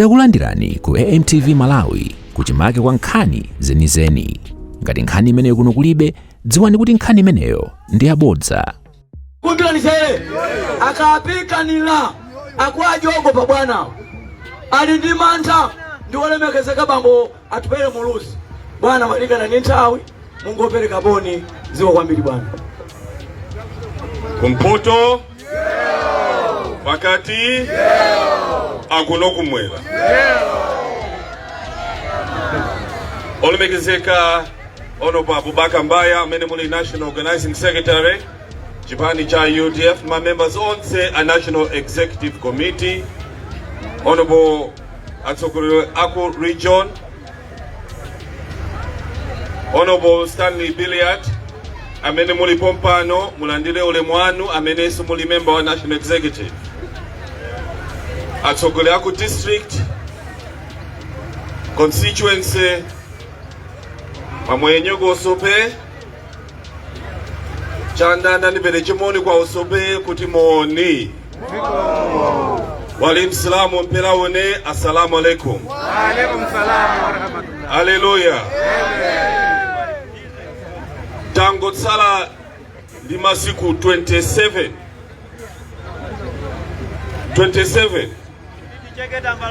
Takulandirani ku AMTV Malawi kuchimake kwa nkhani zenizeni. Ngati nkhani imeneyo kuno kulibe, dziwani kuti nkhani imeneyo ndi yabodza. Kumbilanisele akapikanira akwajogo pa bwana ali ndi mantha ndi olemekezeka bambo Atupele Muluzi bwana malingana ndi nthawi mungopereka moni zikomo kwambiri bwana. Kumpoto, pakati, akuno kumwera. Olemekezeka Honorable Abubakar Mbaya amene muli National Organizing Secretary chipani cha UDF, ma members onse a National Executive Committee, Honorable atsogoleri aku region, Honorable Stanley Billiard amene muli pompano, mulandire ulemu wanu, amenenso muli member wa National Executive, atsogoleri aku district, constituency, pamwenye kusope chandanda, ndipereke moni kwa usope kuti moni wali msilamu mpela une, assalamu alaikum. Waalaikum salam wa rahmatullah. Haleluya. Tangotsala ndi masiku 27 27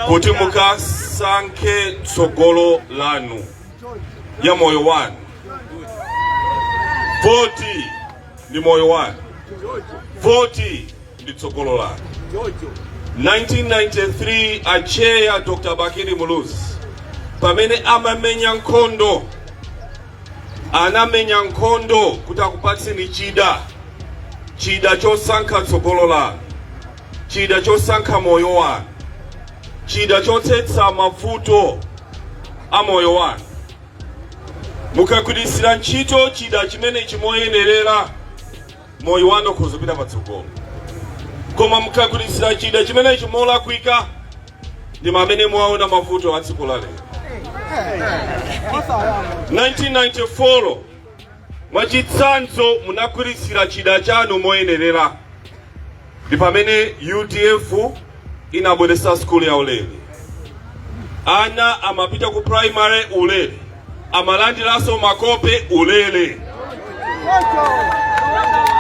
kuti mukasankhe tsogolo lanu ya moyo wanu. Voti ndi moyo wanu, voti ndi tsogolo lanu. 1993 acheya Dr. Bakili Muluzi pamene amamenya nkhondo, anamenya nkhondo kuti akupatseni chida, chida chosankha tsogolo lanu, chida chosankha moyo wanu, chida chothetsa mavuto a moyo wanu. Mukagwiritsira ntchito chida chimenechi moyenerera, moyo wanu ukhoza kupita patsogolo, koma mukagwiritsira chida chimenechi molakwika, ndi mamene mwaona mavuto a tsiku la lero. 1994 mwachitsanzo, munagwiritsira chida chanu moyenerera, ndi pamene UDF inabweretsa skulu ya ulere. Ana amapita ku primary ulere, amalandiranso makope ulere.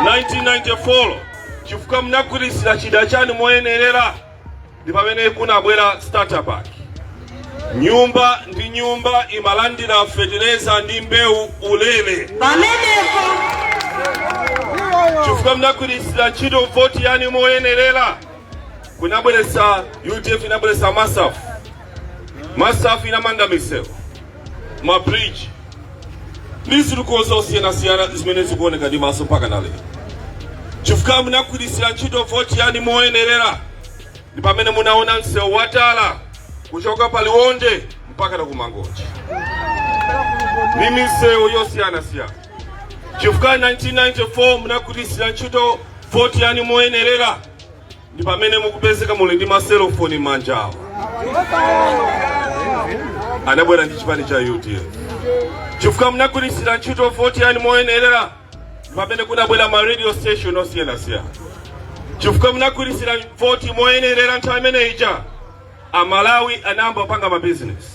1994 chifukwa munagwiritsira chida chanu moyenerera, ndi pamene kunabwera starter pack. Nyumba ndi nyumba imalandira fetereza ndi mbewu ulere. Pamenepo. Chifukwa munagwiritsira ntchito voti yanu moyenerera, kunabweretsa UDF inabweretsa MASAF. MASAF inamanga misewu, mabridge ndi zitukuko zosiyanasiyana zimene zikuoneka ndi maso mpaka na lero. Chifukwa munagwiritsira ntchito voti yanu moyenerera, ndi pamene munaona msewu watala kuchoka pa Liwonde mpaka na kumangochi ndi misewu yosiyanasiyana. Chifukwa 1994 munagwiritsira ntchito voti yanu moyenerera, ndi pamene mukupezeka muli ndi maselofoni m'manjawo, anabwera ndi chipani cha UDF. Chifukwa munagwiritsira ntchito voti yanu moyenerera, ndi pamene kunabwera ma radio station osiyanasiyana. Chifukwa munagwiritsira voti moyenerera nthawi imene ija, Amalawi anayamba kupanga mabizinesi.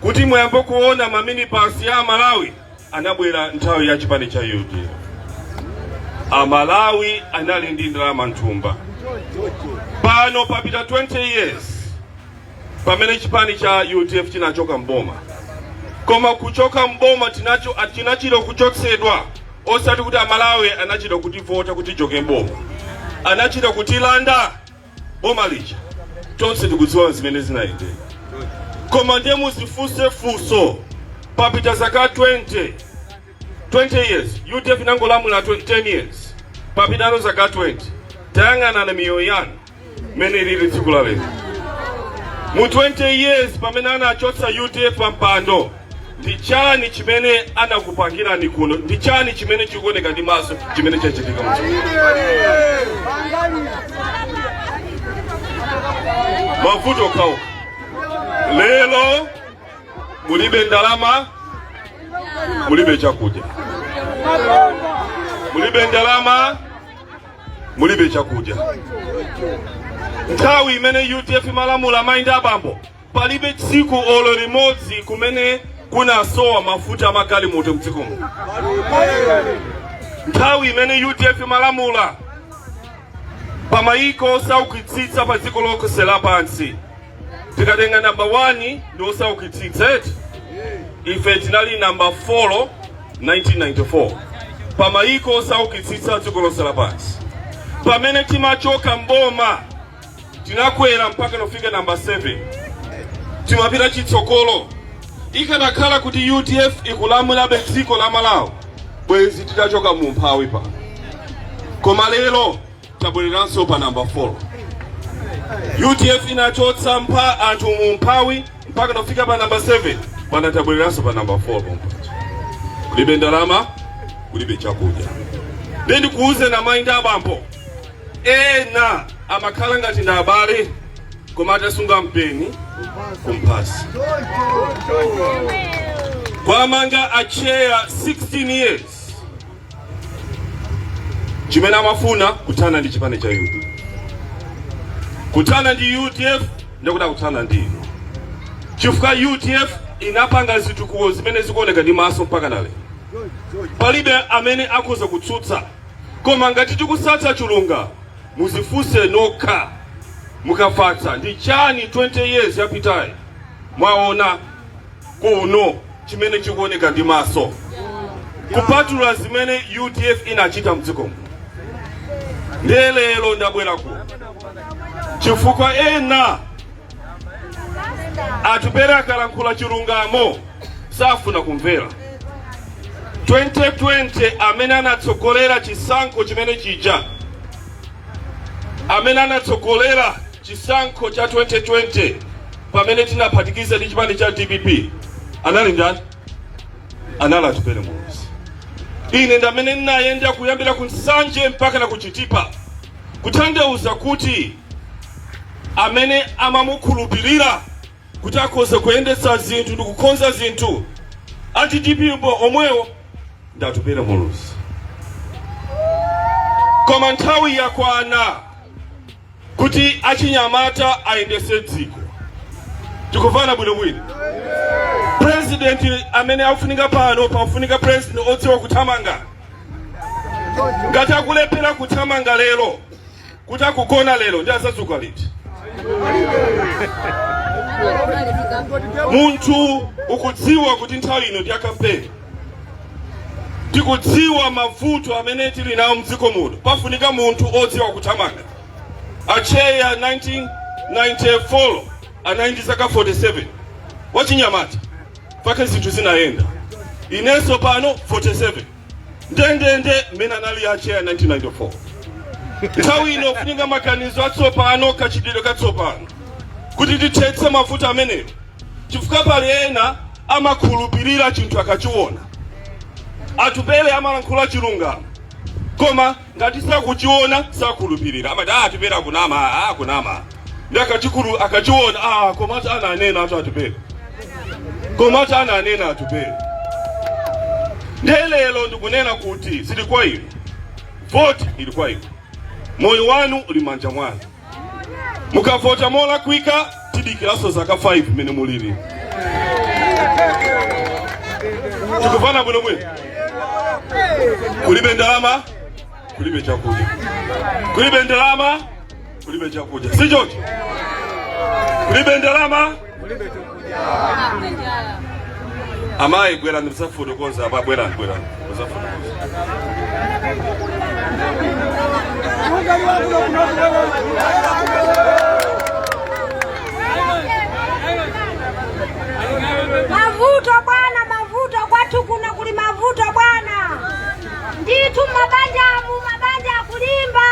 Kuti muyambe kuona maminibasi ya Amalawi anabwera nthawi ya chipani cha UDF. Amalawi anali ndi ndalama mthumba. Pano papita 20 years pamene chipani cha UDF chinachoka mboma, koma kuchoka mboma tinachita kuchotsedwa, osati kuti Amalawi anachita kutivota kuti tichoke mboma, anachita kutilanda boma lija. Tonse tikudziwa zimene zinayendera. Koma ndiye muzifunse funso, papita zaka 20, 20 years, UDF inangolamula 10 years, papitano zaka 20. Tayang'anani miyoyo yanu mmene ilili tsiku la lero. Mu 20 years pamene anachotsa UDF pa mpando, ndi chani chimene anakupangirani kuno? Ndi chani chimene chikuoneka ndi maso chimene chachitika mu dziko? Mavuto okhaokha. Lero mulibe ndalama, mulibe chakudya, mulibe ndalama, mulibe chakudya. Nthawi imene UDF imalamula, amayi ndi abambo, Palibe tsiku olo limodzi kumene kunasowa mafuta amagalimoto mdziko muno. Nthawi imene UDF imalamula, pamayiko osaukitsitsa pa dziko lonse lapansi, tikatenga namba 1 ndi osaukitsitsa eti, ife tinali namba 4 1994 pamayiko osaukitsitsa dziko lonse lapansi. Pamene timachoka mboma, tinakwera mpaka nofika namba 7. Timapita chitsogolo. Ikanakhala kuti UDF ikulamulabe dziko la Malawi, bwezi titachoka mu umphawi pano, koma lero tabwereranso pa namba 4. UDF inachotsa mpha anthu mu umphawi mpaka nofika pa namba 7. Pano tabwereranso pa namba 4 pompaja. Kulibe ndalama, kulibe chakudya. Ndiye ndikuuze na mayi ndi abambo, ena amakhala ngati ndi abale koma atasunga mpeni kumphasi. Kwamanga acheya 16 years, chimene amafuna kuthana ndi chipani cha UDF. Kuthana ndi UDF ndikuti kuthana ndi ino, chifukwa UDF inapanga zitukuko zimene zikuoneka ndi maso mpaka na lero. Palibe amene akhoza kutsutsa. Koma ngati tikusatsa chilungamo, muzifunse nokha mukafatsa, ndi chani 20 years yapitayi mwaona kuno chimene chikuoneka ndi maso, kupatula zimene UDF inachita mdziko muno? Ndiye lero ndabwera kuno chifukwa ena Atupele akalankhula chilungamo safuna kumvera. 2020, amene anatsogolera chisankho chimene chija, amene anatsogolera chisankho cha 2020 pamene tinaphatikiza ndi chipani cha DPP anali ndani? Anali Atupele Muluzi. Ine ndamene ndinayenda kuyambira ku Nsanje mpaka na kuchitipa, kutanthauza kuti amene amamukhulupirira kuti akhoza kuyendetsa zinthu ndi kukonza zinthu a DPP omwewo ndi Atupele Muluzi. Koma nthawi yakwana kuti achinyamata ayendetse dziko. Tikuvana bwinobwino? President amene akufunika pano, pafunika president odziwa kuthamanga. Ngati akulephera kuthamanga lero, kuti akugona lero, ndi azadzuka liti? Munthu ukudziwa kuti nthawi ino ndi ya kampeni, tikudziwa mavuto amene tili nawo mdziko muno, pafunika munthu odziwa kuthamanga. Acheya 1994 anali ndi zaka 47, wachinyamata pake zinthu zinayenda. Inenso pano 47 ndendende mmene anali acheya 1994. Nthawi ino kufunika maganizo atsopano, kachitidwe katsopano, kuti tithetse mavuto amenewo, chifukwa pali ena amakhulupirira chinthu akachiona. Atupele amalankhula chilungamo, koma ngati sakuchiona sakhulupirira. Amati, "Ah, Atupele akunama, ah, akunama." Ndi akachikulu akachiona, "Ah, komatu ananena atu Atupele, komatu ananena Atupele." Ndiye lero ndikunena kuti zili kwa inu, voti ili kwa inu, moyo wanu uli manja mwanu. Mukavota molakwika, tidikiranso zaka 5 mmene mulili. Tikuvana bwinobwino? Kulibe ndalama, kulibe chakudya. Kulibe ndalama, kulibe chakudya, si choncho? Kulibe ndalama. Amayi, bwerani musafotokoza apa. Bwerani, bwerani musafotokoza. Mavuto bwana, mavuto kwathu kuno kuli mavuto bwana. Ndithu mabanja amu mabanja akulimba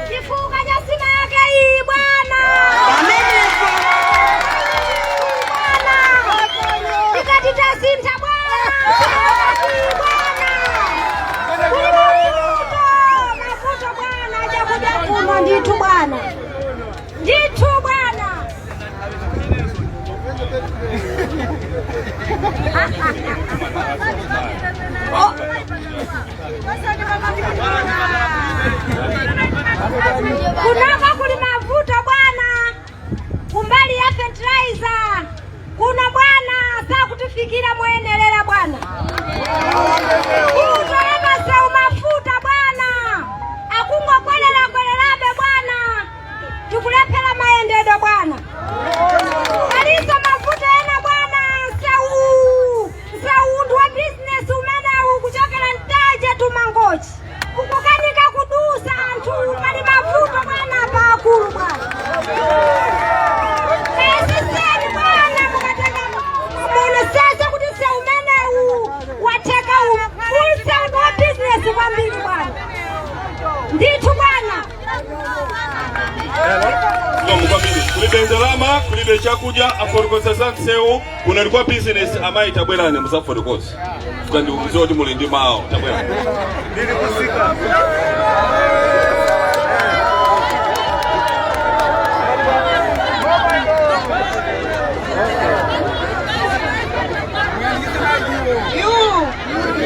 chifukwa cha sima yake iyi bwana. Bwana, tikati tasintha bwana, bwana, kuli mavuto, mavuto bwana, chakudya kuno ndithu bwana, ndithu bwana. Kunoko kuli mavuto bwana, kumbali ya fertilizer. Kulibe chakudya. Afotokoza za msewu. Kuno ndi kwa business. Amayi, tabwerani muzafotokoza, fuka ndikudziwa kuti muli ndi mawu. Tabwerani. Ndili kusika.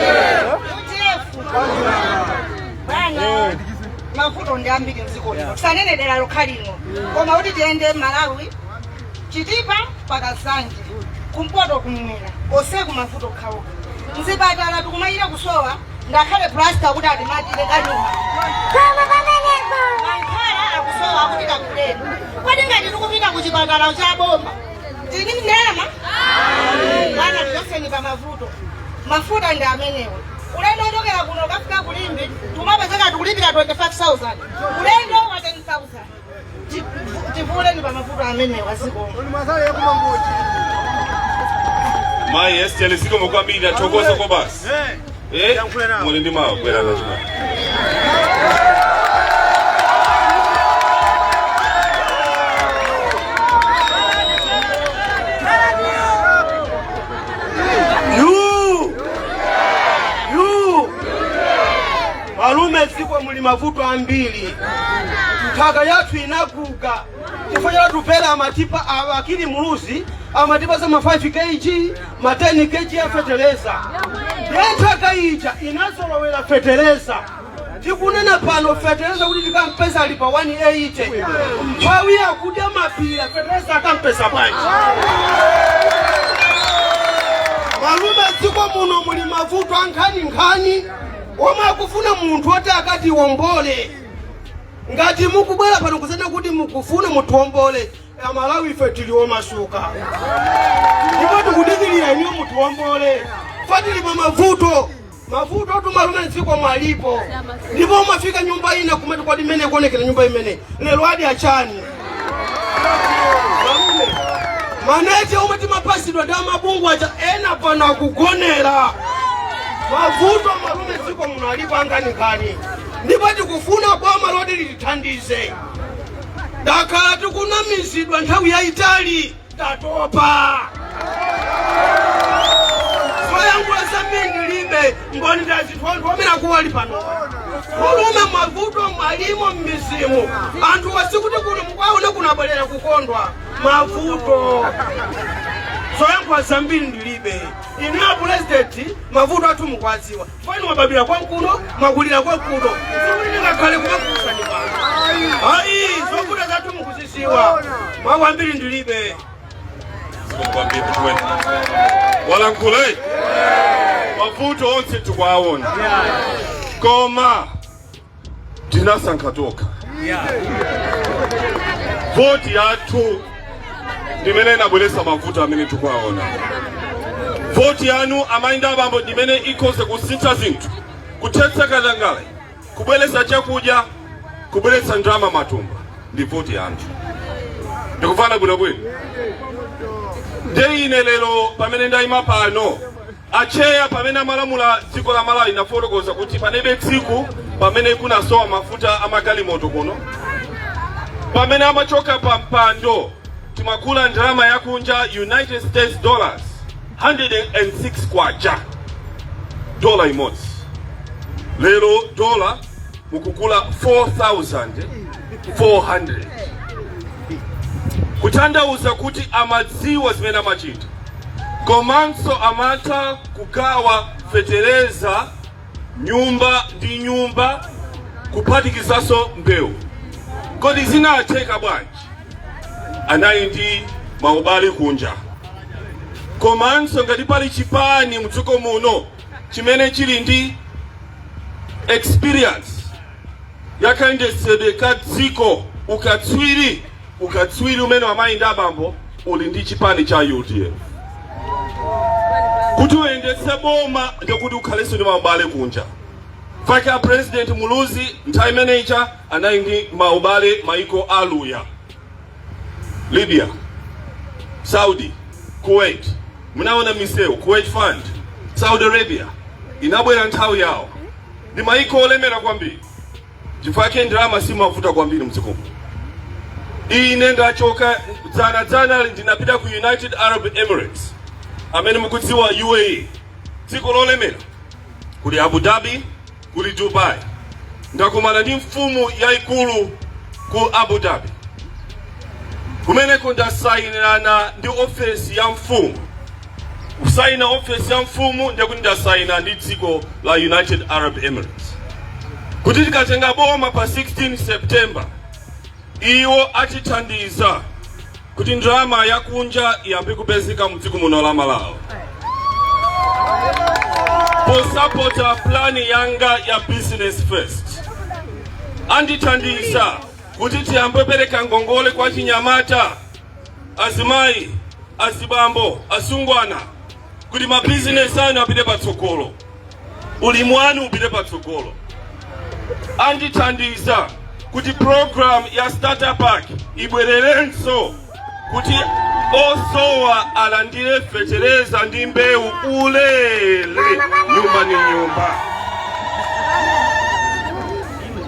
UDF bwana, mavuto ndi ambiri mdziko lino. Tisanene dera lokha lino, koma kuti tiyende Malawi, Chitipa mpaka Nsanje, kumpoto, kumwera, konseku mavuto okhaokha. Mzipatala tikumayira kusowa ngakhale plasta kuti atimatire kanyuma. Mankhwala akusowa kuti kakuleni. Kodi ngati tikupita kuchipatala cha boma tili ndalama? Bwana, tichoseni pa mavuto. Mafuta ndi amenewa. Ulendo ochokera kuno kafika ku Limbe tumapezeka tikulipira 25,000, ulendo wa 10,000. Tivuleni pa mavuto amenewa, zikomo. Mayi Esther, zikomo kwambiri, athokoza ko basi. Eh, muli ndi mawu, bwera kachimwa. Yu! Yu! Malume, dziko muli mavuto ambiri. Nthaka yathu inaguga chifukwa chatupera amatipa a Bakili Muluzi amatipa za ma 5 kg, ma 10 kg ya fetereza. Ndiye nthaka ija inazolowera fetereza. Tikunena pano fetereza kuti tikampeza ali pa 180. Mphawi akudya mapira, fetereza akampeza bwanji? Malume, dziko muno muli mavuto ankhaninkhani omwe akufuna munthu oti akatiwombole. Ngati mukubwera pano kusena kuti mukufuna mutiwombole, Amalawi ife tili omasuka ndipo tikudikirira iniyo mutiwombole. Fa tili pa mavuto, mavuto otu malume mdziko mwalipo. Ndipo umafika nyumba ina kumati, kwadi imene ikuonekera nyumba imene lero adi achani? Malume, maneti omwe timapasidwa ndi amabungwe aja, ena pano akugonera. Mavuto, malume, dziko muno alipo anganinkhani ndipo tikufuna boma loti litithandize. Ndakhala tikunamizidwa nthawi yayitali, tatopa. Zoyankhula zambiri ndilibe, mboni ndazithu anthu amene akuwali pano. Malume, mavuto mwalimo m'mizimu. Anthu wasikuti kuno mukaona kunabwerera kukondwa mavuto. Zoyankhula zambiri ndilibe. Inu ya purezidenti, mavuto athu mukwadziwa. Fani mwababira kwankuno, mwakulira kwankuno, sikuti ndingakhale kumakuusani pano, ayi. Zovuta zathu mukuziziwa. Mawu ambiri ndilibe. Kwambiri chimwene. Walankhula. Mavuto onse tikuwaona, koma tinasankha tokha. Voti yathu ndimene inabweretsa mavuto amene tikuwaona. Voti yanu, amayi ndi abambo, ndimene ikhoza kusintha zinthu, kuthetsa katangale, kubweretsa chakudya, kubweretsa ndalama matumba, ndi voti yanu. Ndikufana bwinobwino. Ndiye ine lero pamene ndayima pano, acheya, pamene amalamula dziko la Malawi, nafotokoza kuti panalibe tsiku pamene kunasowa mafuta amagalimoto kuno. Pamene amachoka pa mpando, timakula ndalama yakunja, United States dollars, 106 kwacha dola imodzi. Lero dola mukugula 4400, kutanthauza kuti amadziwa zimene amachita. Komanso amatha kugawa fetereza nyumba ndi nyumba, kuphatikizanso mbewu. Kodi zinatheka bwanji? Anali ndi maubale kunja. Komanso ngati pali chipani mdziko muno chimene chili ndi experience yakayendetsedwe ka dziko, ukatswiri, ukatswiri umene, amayi ndi abambo, uli ndi chipani cha UDF. Kuti uyendetse boma ndikuti ukhalenso ndi maubale kunja. Faka President Muluzi nthawi imeneyicha anali ndi maubale maiko aluya, Libya, Saudi, Kuwait. Munaona misewu, Kuwait Fund, Saudi Arabia inabwera nthawi yawo. Ndi maiko olemera kwambiri, chifukwa chake ndalama simavuta kwambiri mdzikomo. Ine ndachoka dzana dzana, ndinapita ku United Arab Emirates, amene mukudziwa UAE, dziko lolemera. Kuli Abu Dhabi, kuli Dubai. Ndakumana ndi mfumu yayikulu ku Abu Dhabi. Kumeneko ndasayinirana ndi ofesi ya mfumu. Kusayina ofesi ya mfumu ndekuti ndasayina ndi dziko la United Arab Emirates kuti tikatenga boma pa 16 September, iwo atithandiza kuti ndalama yakunja iyambe kupezeka mdziko muno la Malawi, posapota plan yanga ya Business First. Andithandiza kuti tiyambe pereka ngongole kwa chinyamata, azimayi, azibambo, asungwana, kuti mabizinesi anu apite patsogolo, ulimi wanu upite patsogolo. Andithandiza kuti program ya Starter Pack ibwererenso, kuti osowa alandire fetereza ndi mbewu ulere, nyumba ni nyumba.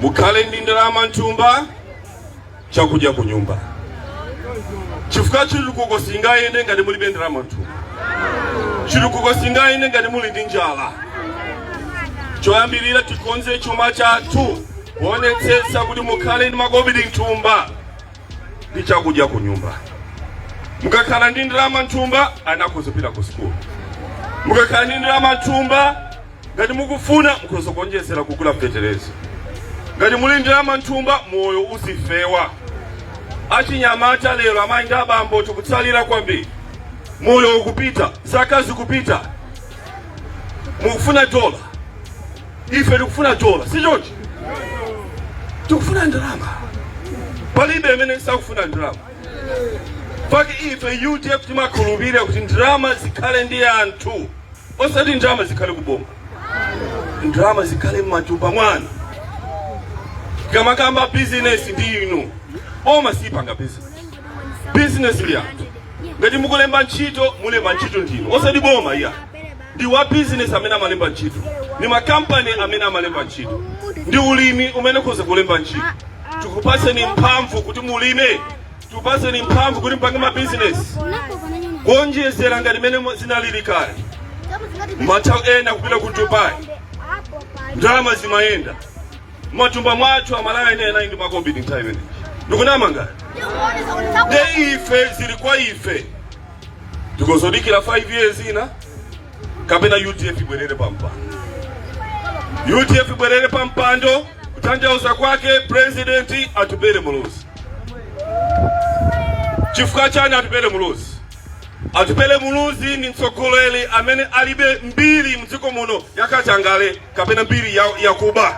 Mukhale ndi ndalama mthumba, chakudya ku nyumba, chifukwa chitukuko singayende ngati mulibe ndalama mthumba. Chitukuko singayende ngati muli ndi njala. Choyambirira, tikonze chuma chathu, kuonetsetsa kuti mukhale ndi makobiri mthumba ndi chakudya ku nyumba. Mukakhala ndi ndalama mthumba, ana akhoza kupita ku sukulu. Mukakhala ndi ndalama mthumba, ngati mukufuna, mukhoza kuonjezera kugula fetereza. Ngati muli ndalama mthumba, moyo uzifewa. Achinyamata lero, amayi ndi abambo, tikutsalira kwambiri. Moyo ukupita, zaka zikupita, mukufuna dola. Ife tikufuna dola, si choncho? Tikufuna ndalama. Palibe amene sakufuna ndalama. Pake ife UDF timakhulupirira kuti ndalama zikhale ndi anthu, osati ndalama zikhale kuboma. Ndalama zikhale m'matumba mwanu. Kamakamba bizinesi ndi inu. Boma sipanga bizinesi, bizinesi ndi anthu. Ngati mukulemba ntchito, mulemba ntchito ndinu, osati boma iya. Ndi wa bizinesi amene amalemba ntchito, ndi makampani amene amalemba ntchito, ndi ulimi umene ukhoza kulemba ntchito. Tikupaseni mphamvu kuti mulime, tikupaseni mphamvu kuti mpange mabizinesi, kuonjezera ngati mene zinalili kale. Mathawu ena kupita ku Dubai, ndalama zimayenda matumba mwathu. Amalawi ene ena ndi makobidi nthawi imeneyi. Ndikunama ngati? Nde ife zili kwa ife, tikozodikira 5 years ina kapena UDF ibwerere pampando. UDF ibwerere pampando, kutanthauza kwake President Atupele Muluzi. Chifukwa chani Atupele Muluzi? Atupele Muluzi ni mtsogoleri amene alibe mbiri mdziko muno yakatangale kapena mbiri yakuba.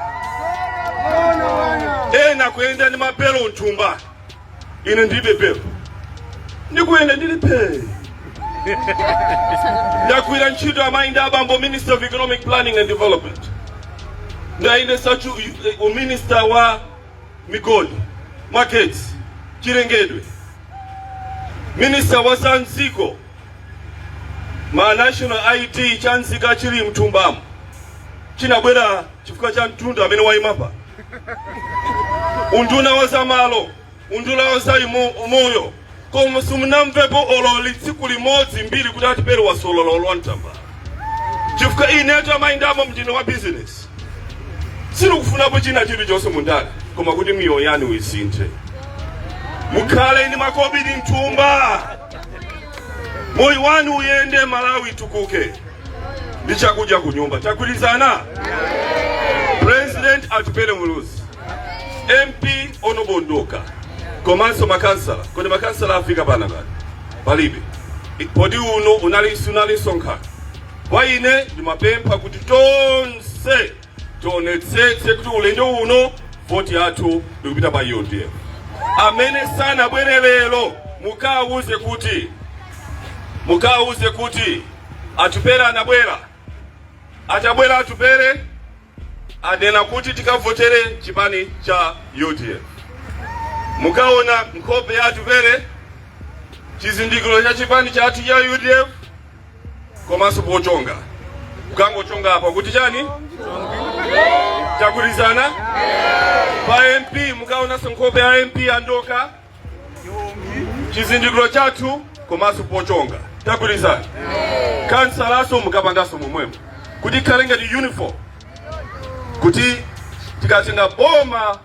Ena kuyenda ndi mabelo mthumba, ine ndilibe belo, ndikuyenda ndili phe. Ndagwira ntchito, amayi ndi abambo, Minister of Economic Planning and Development. Ndayendesa uminister wa migodi, magetsi, chilengedwe, minister wa zamdziko, ma national ID chanzika chili mthumbamo chinabwera chifukwa cha mtundu amene wayimapa, unduna wa zamalo, unduna wa za umoyo. Koma simunamvepo olo tsiku limodzi mbiri kuti Atupele wasolola olo mtamba, chifukwa inetu, amayi ndi abambo, ndine wa business. Sindikufunapo china chilichonse mundale, koma kuti miyoyo yanu isinthe, mukhale ndi makobidi mthumba, moyo wanu uyende, Malawi itukuke ndi chakudya ku nyumba. Tagwirizana? President Atupele Muluzi, MP onobondoka, komanso makansala. Kodi makansala afika pana ngati palibe? Poti uno unali sunali msonkhano kwa ine, ndimapempha kuti tonse tionetsetse kuti ulendo uno voti yathu ikupita pa UDF. Amene sanabwere lero, mukawuze kuti Atupele anabwera. Atabwera Atupele, anena kuti tikavotere chipani cha UDF. Mukaona nkhope ya Atupele, chizindikiro cha chipani chathu cha UDF, komanso pochonga, kukangochonga apa kuti chani? Tagwirizana? Pa MP mukaonanso nkhope ya MP andoka. Chizindikiro chathu komanso pochonga. Tagwirizana? Kansalaso mukapangaso momwemo kuti ikhale ngati uniform, kuti tikatenga boma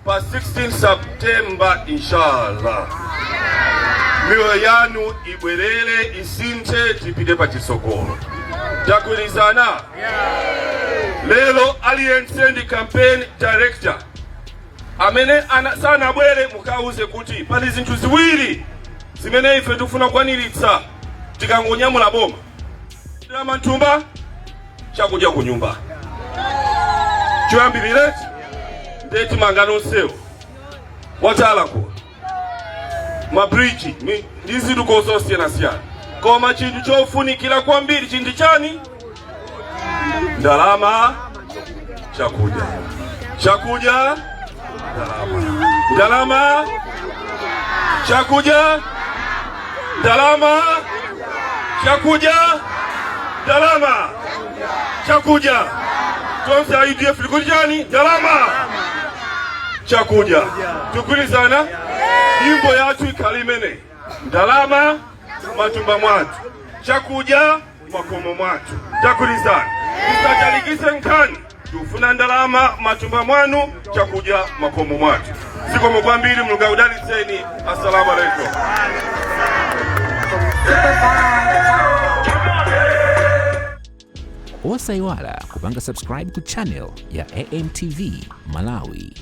pa 16 September, inshallah, miyoyo yanu ibwerere, isinthe, tipite pachitsogolo. Tagwirizana? Lero aliyense ndi campaign director. Amene sanabwere, mukauze kuti pali zinthu ziwiri zimene ife tikufuna kukwaniritsa tikangonyamula boma: ndalama mthumba, chakudya ku nyumba. Choyambirire ndiye timanga nonsewo watalako mabridge ndi zitukuko zosiyanasiyana. Koma chinthu chofunikira kwambiri chinthu chani? Ndalama, chakudya, chakudya, ndalama, ndalama, chakudya, ndalama, chakudya, ndalama, chakudya. Tonse a UDF likuti chani? Ndalama, chakudya. Tikugwirizana? Nyimbo yathu ikhale imene: ndalama matumba mwathu, chakudya makomo mwathu. Tagwirizana? Tisatalikise nkhani. Tikufuna ndalama matumba mwanu, chakudya makomo mwathu. Zikomo kwambiri. Mulungu akudalitseni. Assalamu alaikum. Osayiwala kupanga subscribe ku channel ya AMTV Malawi.